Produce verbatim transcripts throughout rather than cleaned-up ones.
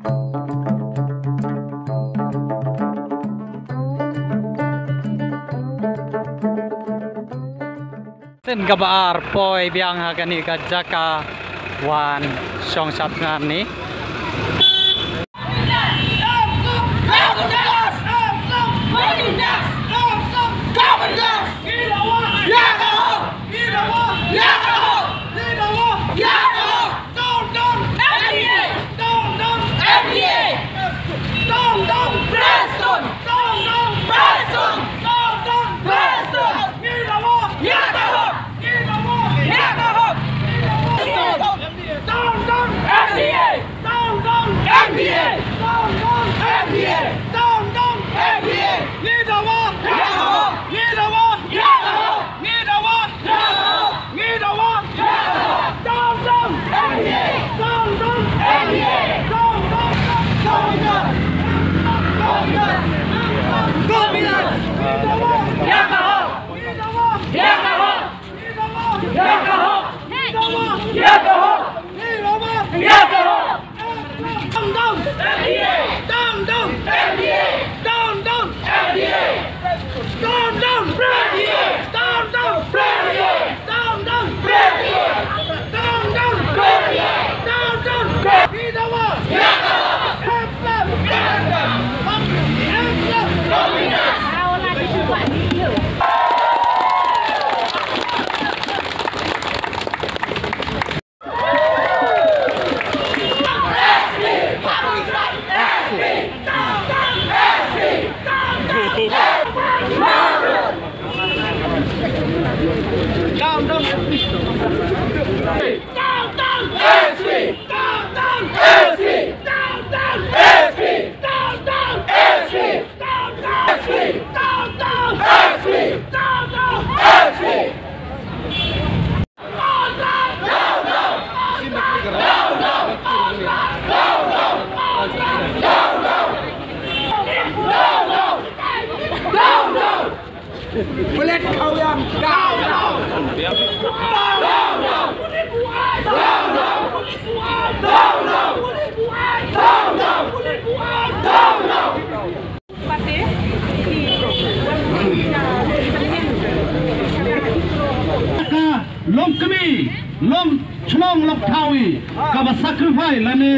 Sien kaba ar poi biang ha kane ka jaka wan shong shat ngan ni. Down, down, M D A! Down, down, M D A! Down, down, Prestone! Down, down, Prestone! Down, down, Prestone! Ngi dawa! Ïa ka hok! Ngi dawa! Ïa ka hok! Down, down, M D A! Down, down, M D A! Down, down, M D A! Down, down, M D A! Ngi dawa! Ïa ka hok! Ngi dawa! Ïa ka hok! Ngi dawa! Ngi dawa! Down, down! M D A! Down, down! M D A! Down, down! Communist! Communist! Communist! Ngi dawa! Ïa ka hok! Ngi dawa! Ïa ka hok! Ngi dawa! Ïa ka hok! Ngi dawa! Ïa ka hok! Ngi dawa! Ïa ka hok! Down, down! M D A! Down, down! M D A! Down, down! M D A! Down, down! M D A! Down, down! M D A! Down, down! M D A! Down, down! M D A! Down, down! Ngi dawa! Ïa ka hok! Islam! Islam! Islam! Down, down, S P! Down, down, S P! Down, down, S P! Down, down, S P! Down, down, S P! Down, down, S P! Down, down, S P! Down, down, S P! Down, down! Pulit Khawjang, down, down! Down, down! Down, down! Ka long kmie, long shnong, long thaw i kaba sacrifice lane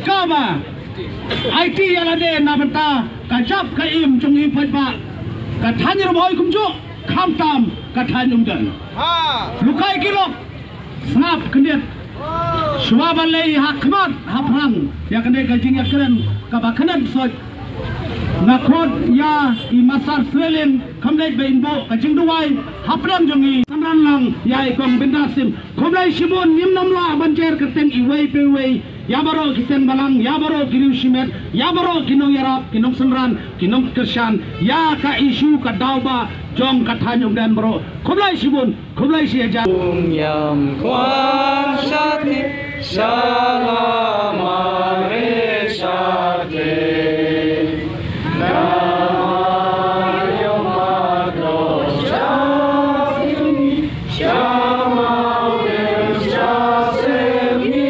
kaba aiti ïa lade na bynta ka jop ka im jong i paidbah. Ka thaiñ Ri Bhoi kumjuh, khamtam ka thaiñ Umden. Lukai ki lok, sngap khyndiat. Shuwa ban leit ha khmat ha phrang ïa kane ka jingïakren kaba kynnoh soi. Nga khot ïa i Master Srelin kham leit ba in buh ka jingduwai hapdeng jong i. Synran lang ïa i Kong Bindasim. Khublei shibun, ngim nym lah ban jer kyrteng iwei pa iwei. Ïa baroh ki seng balang, ïa baroh ki riew shimet, ïa baroh ki nongïarap, ki nongsynran, ki nongkyrshan ïa ka issue ka daw ba jong ka thaiñ Umden baroh. Khublei shibun. Khublei shi hajar. Kum ïam kwah sha ti, sha la mare sha ti. Na ma ïam ma do sha ti, sha ma ïam sha se mi.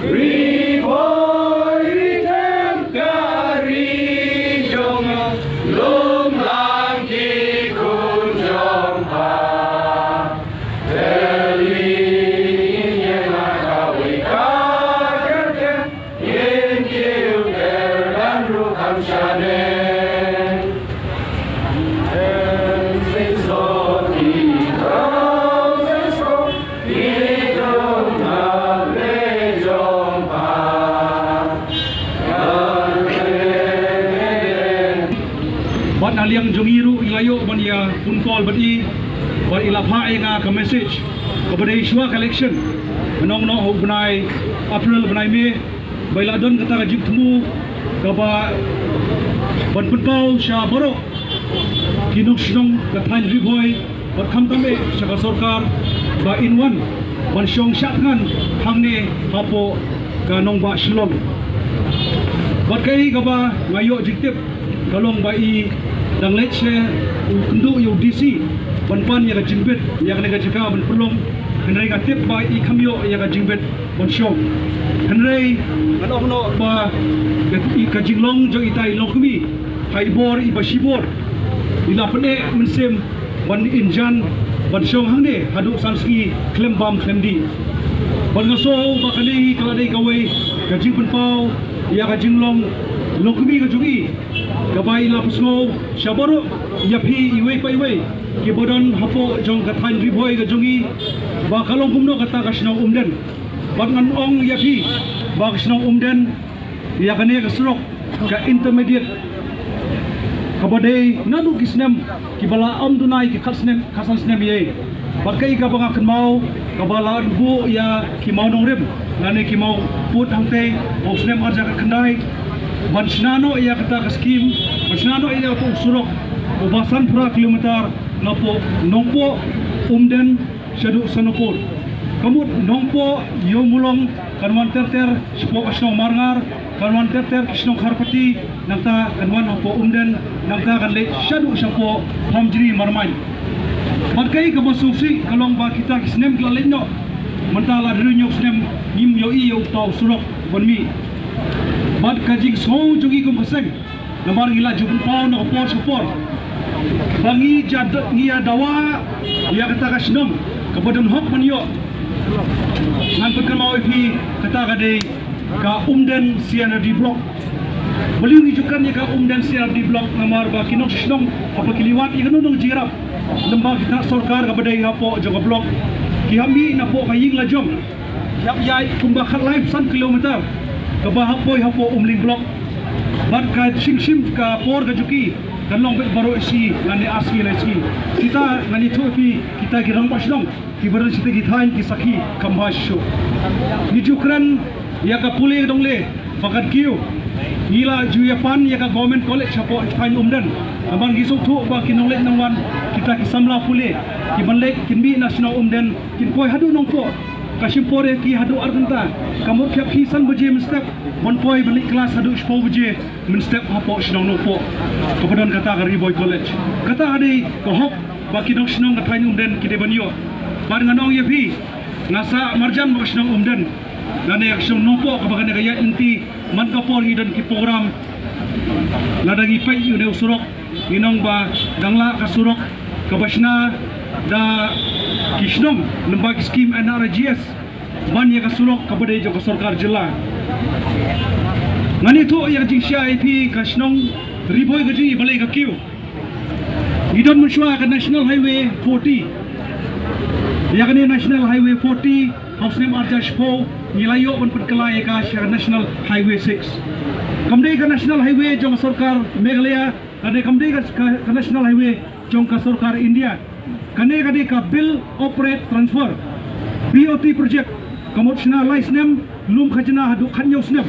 Ri Bhoi ri them ka ri jong nga, lum lang ki khun jong pha. Te ri ïa nga ka wei ka kyrteng, ngin kiew kyrdan ruh kham shane. Bad na liang jong i ruh i la ïoh ban ïa phone call bad i, bad i la phah ïa nga ka message kaba dei shuwa ka election. Nong noh u bnai April, bnai May, ba i la don kata ka jingthmu kaba ban pynpaw sha baroh ki nongshnong ka thaiñ Ri Bhoi, bad khamtam eh sha ka sorkar ba in wan ban shong shad thngan hangne hapoh ka nongbah Shillong. Bad kaei kaba nga ïoh jingtip ka long ba i dang leit sha u kynduh ïa u D C ban pan ïa ka jingbit ïa kane ka jaka ban pynlong Hynrei nga tip ba i kham ïoh ïa ka jingbit ban shong. Hynrei ngan ong noh ba ka, i, ka jinglong jong ita i longkmie ha i bor iba shibor, i la pyneh mynsiem ban ïajan ban shong hangne haduh san sngi khlem bam khlem dih. Bad nga sngew ba kane hi ka la dei kawei ka jingpynpaw ïa ka jinglong longkmie ka jong i, kaba i la pynsngew sha baroh ïa phi iwei pa iwei kiba don hapoh jong ka thaiñ Ri Bhoi ka jong i, ba ka long kumno kata ka shnong Umden. Bad ngan ong ïa phi ba ka shnong Umden, ïa kane ka surok ka intermediate, kaba dei naduh ki snem kiba la ym duna ïa ki khat snem, khatsan snem ïa i. Bad kaei kaba nga kynmaw, kaba la buh ïa ki mawnongrim lane ki mawpud hangtei ha u snem arhajar khatkhyndai ban shna noh ïa kata ka skim, ban shna noh ïa kata u surok uba san phra kilometer napoh Nongpoh, Umden shaduh Sonapur. Ka mut Nongpoh, Ïewmawlong, kan wan ter ter shapoh ka shnong Marngar, kan wan ter ter ki shnong Kharpati, nangta kan wan hapoh Umden, nangta kan leit shaduh shapoh Phamjri Marmain. Bad kaei kaba sngewsih ka long ba kita ki snem ki la leit noh, mynta la hynriew hynñiew snem ngim ïohi ïa uta u surok ban mih. Bad ka jingsngew jong ngi kum ka seng, namar ngi la ju pynpaw na ka por sha ka por ba ngi ïa da-, ngi ïa dawa ïa kata ka shnong kaba don hok ban ïoh. Ngan pynkynmaw ïa phi, kata ka dei ka Umden C and R D Block. Balei ngi ju kren ïa ka Umden C and R D Block? Namar ba ki nongshong shnong haba ki liwat ïa kano kano ka jingïarap lyngba kita sorkar kaba dei hapoh jong ka block, ki hap mih napoh ka ïing lajong, ki hap ïaid kumba khatlai phew san kilometer kaba hap poi hapoh Umling Block. Bad ka jingshim ka por ka jong ki kan long beit baroh shi lane ar sngi lai sngi. Kita ngan ïathuh ïa phi, kita ki rangbah shnong kiba don shata ki thaiñ ki sakhi kham bha shuh. Ngi ju kren ïa ka pule ka dongle ba kan kiew. Ngi la ju ïa pan ïa ka Government College hapoh thaiñ Umden. Namar ngi sngewthuh ba ki nongleit nongwan, kita ki samla pule kiban leit kin mih na shnong Umden, kin poi haduh Nongpoh. Ka shim por ïa ki haduh ar kynta. Ka mut ki hap khie san baje mynstep ban poi ban leit klas haduh shiphew baje mynstep hapoh shnong Nongpoh kaba don kata ka Ri Bhoi College. Kata ka dei ka hok ba ki nongshong shnong ka thaiñ Umden ki dei ban ïoh. Bad ngan ong ïa phi, nga sah marjan bad ka shnong Umden lane ka shnong Nongpoh kaba kane ka ïaid lynti. Man ka por ngi don ki program, lada ngi peit ïa une u surok, ngi ong ba dang lah ka surok kaba shna da ki shnong lyngba ki skim N R I G S ban ïa ka surok kaba dei jong ka sorkar jylla. Ngan ïathuh ïa ka jingshai ïa phi, ka shnong Ri Bhoi ka jong ngi balei ka kiew. Ngi don mynshuwa ka National Highway forty. Ïa kane National Highway forty, ha u snem arhajar shiphew ngi la ïoh ban pynkylla ïa ka sha ka National Highway six. Kam dei ka National Highway jong ka sorkar Meghalaya, lane kam dei ka, ka, ka National Highway jong ka sorkar India. Kane ka dei ka Build, Operate, Transfer, B O T project. Ka mut shna lai snem, lum khajna haduh khathynñiew snem.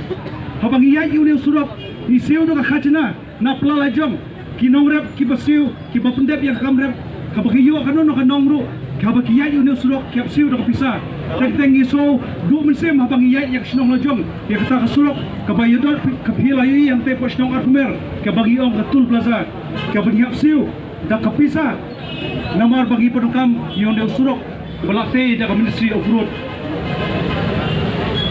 Haba ngi ïaid ïa une u surok, ngi siew da ka khajna na pla lajong. Ki nongrep kiba siew, kiba pyndep ïa ka kam rep, kaba ki ïoh kano kano ka nong ruh, haba ki ïaid ïa une u surok ki hap siew da ka pisa. Teng teng ngi sngew duh mynsiem haba ngi ïaid ïa ka shnong lajong ïa kata ka surok kaba ïadon ka phi la ïohi hangtei hapoh shnong Arkumer, kaba ngi ong ka Toll Plaza, kaba ngi hap siew da ka pisa. Namar ba ngi pyndonkam ïa une u surok ba la tei da ka Ministry of Road.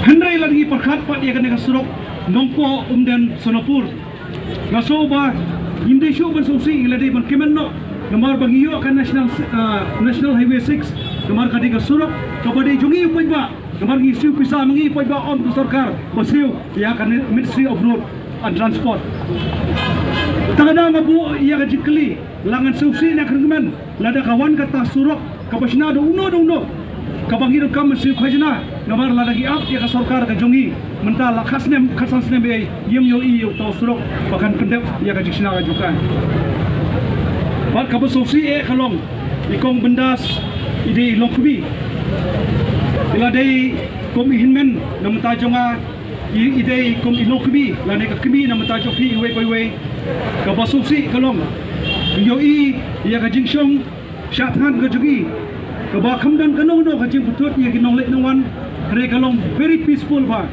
Hynrei lada ngi pyrkhat pat ïa kane ka surok Nongpoh Umden Sonapur, nga sngew ba ngim dei shuh ban sngewsih, ngi la dei ban kmen noh. Namar ba ngi ïoh ka National, ah, National Highway six, namar ka dei ka surok kaba dei jong ngi u paidbah. Namar ngi siew pisa ma ngi paidbah, ym ka sorkar ba siew ïa ka Ministry of Road and Transport. Tang haba nga buh ïa ka jingkylli, la ngan sngewsih ne kyrmen lada ka wan kata surok kaba shna da uno da uno, kaba ngi donkam ban siew khajna. Namar lada ngi ap ïa ka sorkar ka jong ngi, mynta la khat snem, khatsan snem ei, ngim ïohi ïa uta u surok ba kan pyndep ïa ka jingshna ka jong ka. Bad kaba sngewsih eh ka long, i Kong Bindas i dei i longkmie. I la dei kum i hynmen na bynta jong nga, i, i dei kum i longkmie lane ka kmie na bynta jong phi iwei pa iwei. Kaba sngewsih ka long, ngi ïohi ïa ka jingshong shah thngan ka jong i, kaba kham don kano kano ka jingpyntut ïa ki nongleit nongwan. Hynrei ka long very peaceful bha.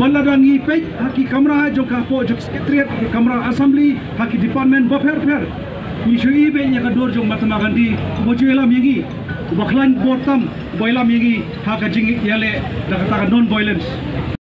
Bad lada ngi peit ha ki kamra jong ka hapoh jong ka Secretariat, ki kamra Assembly, ha ki department bapher bapher, ngi shu i beit ïa ka dur jong Mahatma Gandhi uba ju ïalam ïa ngi. Ba khlaiñ bor tam ba ïalam ïa ngi ha ka jingïaleh da kata ka non violence.